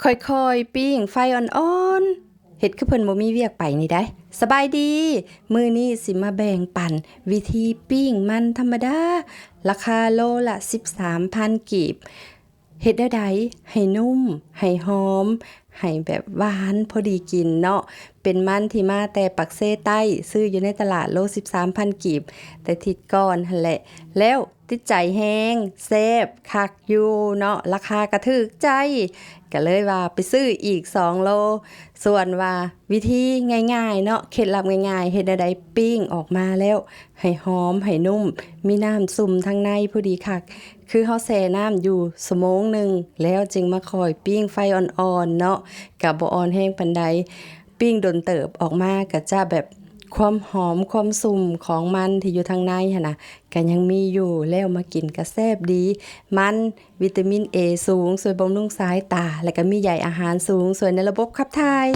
ຄ່ອຍໆປີ້ງໄຟອ່ອນໆ ເຮັດຄືເພິ່ນບໍ່ມີວຽກໄປນີ້ໃດ໋. ສະບາຍດີ ມື້ນີ້ຊິມາແບ່ງປັນວິທີປີ້ງມັນທຳມະດາ ລາຄາໂລລະສິບສາມພັນກີບ. ເຮັດແນວໃດໃຫ້ນຸ້ມ ໃຫ້ຫອມ ໃຫ້ແບບຫວານພໍດີກິນເນາະ. ເປັນມັນທີ່ມາແຕ່ປາກເຊໃຕ້ ຊື້ຢູ່ໃນຕະຫຼາດໂລສິບສາມພັນກີບ ແຕ່ທິດກ່ອນຫັ້ນແຫຼະ. ແລ້ວຕິດໃຈແຮງ ແຊບຄັກຢູ່ເນາະ ລາຄາກະຖືກໃຈ ກະເລີຍວ່າໄປຊື້ອີກສອງໂລ. ສ່ວນວ່າວິທີງ່າຍໆເນາະ ເຄັດລັບງ່າຍໆ ເຮັດແນວໃດປີ້ງອອກມາແລ້ວໃຫ້ຫອມ ໃຫ້ນຸ້ມ ມີນ້ຳຊຸ່ມທາງໃນພໍດີຄັກ ຄືເຮົາແຊ່ນ້ຳຢູ່ຊົ່ວໂມງໜຶ່ງ ແລ້ວຈຶ່ງມາຄ່ອຍປີ້ງໄຟອ່ອນໆເນາະ ກະບໍ່ອ່ອນແຮງປານໃດ. ປີ້ງດົນເຕີບອອກມາກະຈະແບບ ຄວາມຫອມຄວາມຊຸ່ມຂອງມັນທີ່ຢູ່ທາງໃນຫັ້ນນະ ກະຍັງມີຢູ່ ແລ້ວມາກິນກະແຊບດີ. ມັນວິຕາມິນເອສູງ ຊ່ວຍບຳລຸງສາຍຕາ ແລະກະມີໃຍອາຫານສູງ ຊ່ວຍໃນລະບົບຂັບຖ່າຍ.